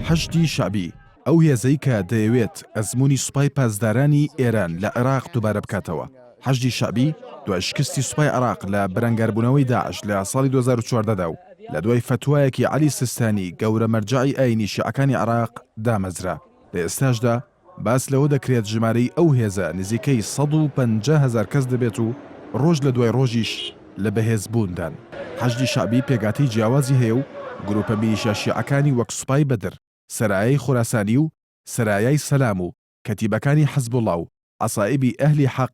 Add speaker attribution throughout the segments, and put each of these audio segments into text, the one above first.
Speaker 1: حەشدی شەعبی، ئەو هێزەی کە دەیەوێت ئەزموونی سوپای پاسدارانی ئێران لە عێراق دووبارە بکاتەوە. حەشدی شەعبی دوای شکستی سوپای عێراق لە بەرەنگاربوونەوەی داعش لە ساڵی 2014 دا و لە دوای فەتوایەکی عەلی سیستانی گەورە مەرجەعی ئایینی شیعەکانی عێراق دامەزرا. لە ئێستاشدا باس لەوە دەکرێت ژمارەی ئەو هێزە نزیکەی 150 هەزار کەس دەبێت و ڕۆژ لە دوای ڕۆژیش لە بەهێزبووندان. حەشدی شەعبی پێکهاتەی جیاوازی هەیە و گروپە میلیشیا شیعەکانی وەک سوپای بەدر، سەرایای خوراسانی و سەرایای سەلام و کەتیبەکانی حزبوڵا و عەسائیبی ئەهلی حەق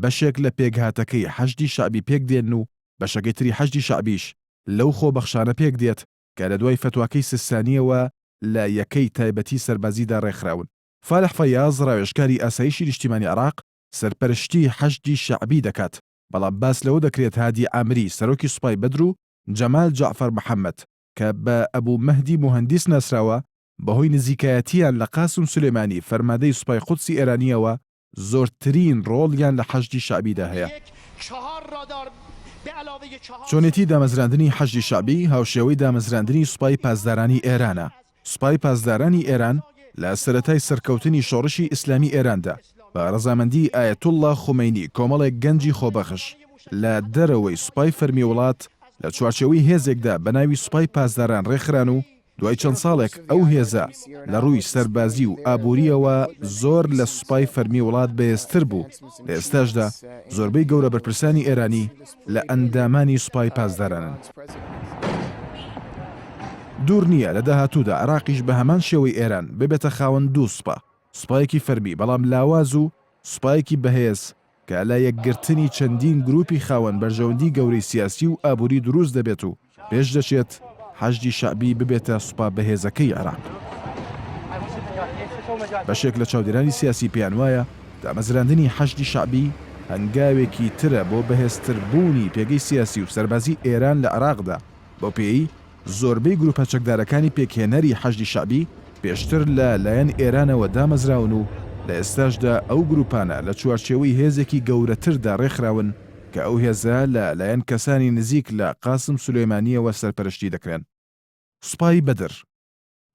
Speaker 1: بەشێک لە پێکهاتەکەی حەشدی شەعبی پێکدێن و بەشەکەی تری حەشدی شەعبیش لەو خۆبەخشانە پێکدێت کە لە دوای فەتواکەی سیستانییەوە لە یەکەی تایبەتی سەربازیدا ڕێکخراون. فالح فەیاز ڕاوێژکاری ئاسایشی نیشتیمانی عێراق سەرپەرشتی حەشدی شەعبی دەکات، بەڵام باس لەوە دەکرێت هادی عامری سەرۆکی سوپای بەدر و جەمال جەعفەر محەمەد کە بە ئەبو مەهدی موهەندیس ناسراوە بەهۆی نزیکایەتییان لە قاسم سولەیمانی فەرماندەی سوپای قودسی ئێرانییەوە زۆرترین ڕۆڵیان لە حەشدی شەعبیدا هەیە. چۆنێتی دامەزراندنی حەشدی شەعبی هاوشێوەی دامەزراندنی سوپای پاسدارانی ئێرانە. سوپای پاسدارانی ئێران لە سەرەتای سەرکەوتنی شۆڕشی ئیسلامی ئێراندا بە ڕەزامەندی ئایەتوڵڵا خومەینی کۆمەڵێک گەنجی خۆبەخش لە دەرەوەی سوپای فەرمی وڵات لە چوارچێوەی هێزێکدا بە ناوی سوپای پاسداران ڕێکخران و دوای چەند ساڵێک ئەو هێزە لە ڕووی سەربازی و ئابوورییەوە زۆر لە سوپای فەرمی وڵات بەهێزتر بوو، لە ئێستاشدا زۆربەی گەورە بەرپرسانی ئێرانی لە ئەندامانی سوپای پاسدارانن. دوور نییە لە داهاتوودا عێراقیش بە هەمان شێوەی ئێران ببێتە خاوەن دوو سوپا، سوپایەکی فەرمی بەڵام لاواز و سوپایەکی بەهێز کە لە یەکگرتنی چەندین گروپی خاوەن بەرژەوەندی گەورەی سیاسی و ئابووری دروست دەبێت و پێشدەچێت حەشدی شەعبی ببێتە سوپا بەهێزەکەی عێراق. بەشێک لە چاودێرانی سیاسی پێیانوایە دامەزراندنی حەشدی شەعبی هەنگاوێکی ترە بۆ بەهێزتربوونی پێگەی سیاسی و سەربازی ئێران لە عێراقدا، بەوپێیەی زۆربەی گروپە چەکدارەکانی پێکهێنەری حەشدی شەعبی پێشتر لە لایەن ئێرانەوە دامەزراون و لە ئێستاشدا ئەو گروپانە لە چوارچێوەی هێزێکی گەورەتردا ڕێکخراون کە ئەو هێزە لە لایەن کەسانی نزیک لە قاسم سولەیمانییەوە سەرپەرشتی دەکرێن. سوپای بەدر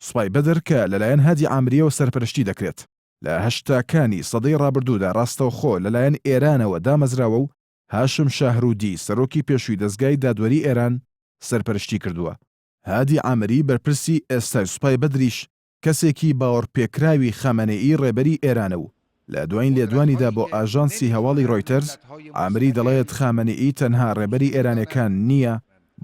Speaker 1: سوپای بەدر کە لە لایەن هادی عامرییەوە سەرپەرشتی دەکرێت، لە هەشتاکانی سەدەی ڕابردوودا ڕاستەوخۆ لە لایەن ئێرانەوە دامەزراوە و هاشم شاهرودی سەرۆکی پێشووی دەزگای دادوەری ئێران سەرپەرشتی کردووە. هادی عامری بەرپرسی ئێستای سوپای بەدریش کەسێکی باوەڕپێکراوی خامەنەیی ڕێبەری ئێرانە و لە دوایین لێدوانیدا بۆ ئاژانسی هەواڵی ڕۆیتەرز، عامری دەڵێت خامەنەیی تەنها ڕێبەری ئێرانیەکان نییە،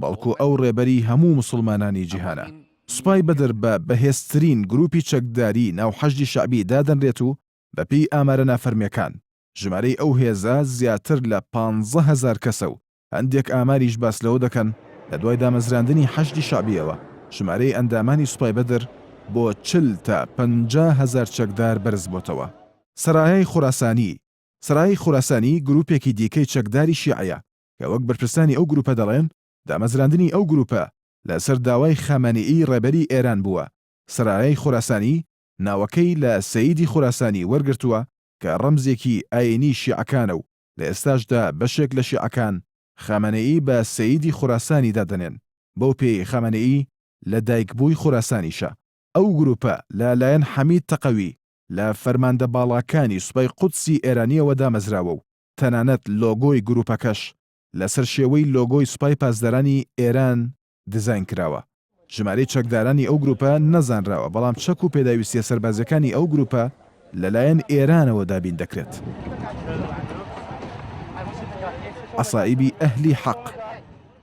Speaker 1: بەڵکو ئەو ڕێبەری هەموو موسڵمانانی جیهانە. سوپای بەدر بە بەهێزترین گروپی چەکداری ناو حەشدی شەعبی دادەنرێت و بەپێی ئامارە نافەرمیەکان ژمارەی ئەو هێزە زیاتر لە 15,000 کەسە و هەندێک ئاماریش باس لەوە دەکەن لە دوای دامەزراندنی حەشدی شەعبییەوە ژمارەی ئەندامانی سوپای بەدر بۆ 40 تا 50 هەزار چەکدار بەرزبۆتەوە. سەرایای خوراسانی سەرایای خوراسانی گروپێکی دیکەی چەکداری شیعەیە کە وەک بەرپرسانی ئەو گروپە دەڵێن دامەزراندنی ئەو گروپە لەسەر داوای خامەنەیی ڕێبەری ئێران بووە. سەرایای خوراسانی ناوەکەی لە سەیدی خوراسانی وەرگرتووە کە ڕەمزێکی ئایینی شیعەکانە و لە ئێستاشدا بەشێک لە شیعەکان خامەنەیی بە سەیدی خوراسانی دادەنێن، بەو پێیەی خامەنەیی لە دایکبووی خوراسانیشە. ئەو گروپە لە لایەن حەمید تەقەوی لە فەرماندە باڵاکانی سوپای قودسی ئێرانییەوە دامەزراوە و تەنانەت لۆگۆی گروپەکەش لەسەر شێوەی لۆگۆی سوپای پاسدارانی ئێران دیزاین کراوە. ژمارەی چەکدارانی ئەو گروپە نەزانراوە، بەڵام چەک و پێداویستییە سەربازییەکانی ئەو گروپە لەلایەن ئێرانەوە دابین دەکرێت. عەسائیبی ئەهلی حەق،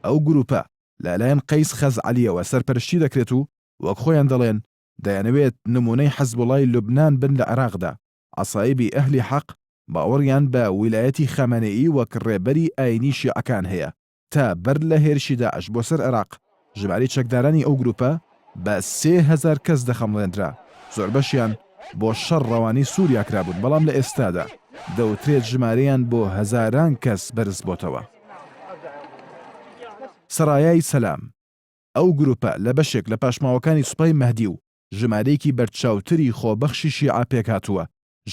Speaker 1: ئەو گروپە لەلایەن قەیس خەزعەلییەوە سەرپەرشتی دەکرێت و وەک خۆیان دەڵێن دەیانەوێت نموونەی حزبوڵای لوبنان بن لە عێراقدا. عەسائیبی ئەهلی حەق باوەڕیان بە ویلایەتی خامەنەیی وەک ڕێبەری ئایینی شیعەکان هەیە. تا بەر لە هێرشی داعش بۆ سەر عێراق، ژمارەی چەکدارانی ئەو گروپە بە 3000 کەس دەخەمڵێندرا، زۆربەشیان بۆ شەڕ ڕەوانەی سوریا کرابوون، بەڵام لە ئێستادا دەوترێت ژمارەیان بۆ هەزاران کەس بەرزبۆتەوە. سەرایای سەلام، ئەو گروپە لە بەشێک لە پاشماوەکانی سوپای مەهدی و ژمارەیەکی بەرچاوتری خۆبەخشی شیعە پێکهاتووە،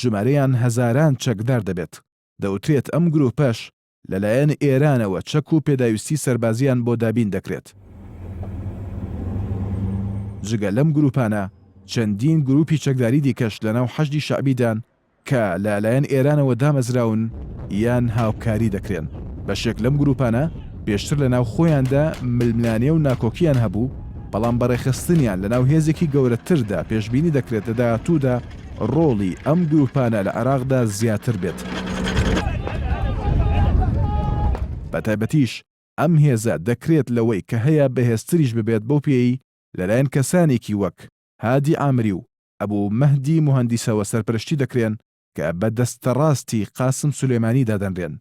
Speaker 1: ژمارەیان هەزاران چەکدار دەبێت، دەوترێت ئەم گروپەش لەلایەن ئێرانەوە چەک و پێداویستی سەربازییان بۆ دابین دەکرێت. جگە لەم گروپانە، چەندین گروپی چەکداری دیکەش لەناو حەشدی شەعبیدان کە لە لایەن ئێرانەوە دامەزراون یان هاوکاری دەکرێن. بەشێک لەم گروپانە پێشتر لە ناو خۆیاندا ململانێ و ناکۆکییان هەبوو، بەڵام بە ڕێکخستنیان لە ناو هێزێکی گەورەتردا پێشبینی دەکرێت لە داهاتوودا ڕۆڵی ئەم گروپانە لە عێراقدا زیاتر بێت. بەتایبەتیش ئەم هێزە دەکرێت لەوەی کە هەیە بەهێزتریش ببێت بەو پێیەی لەلایەن کەسانێکی وەک هادی عامری و ئەبو مەهدی موهەندیسەوە سەرپەرشتی دەکرێن کە بە دەستەڕاستی قاسم سولێمانی دادەنرێن.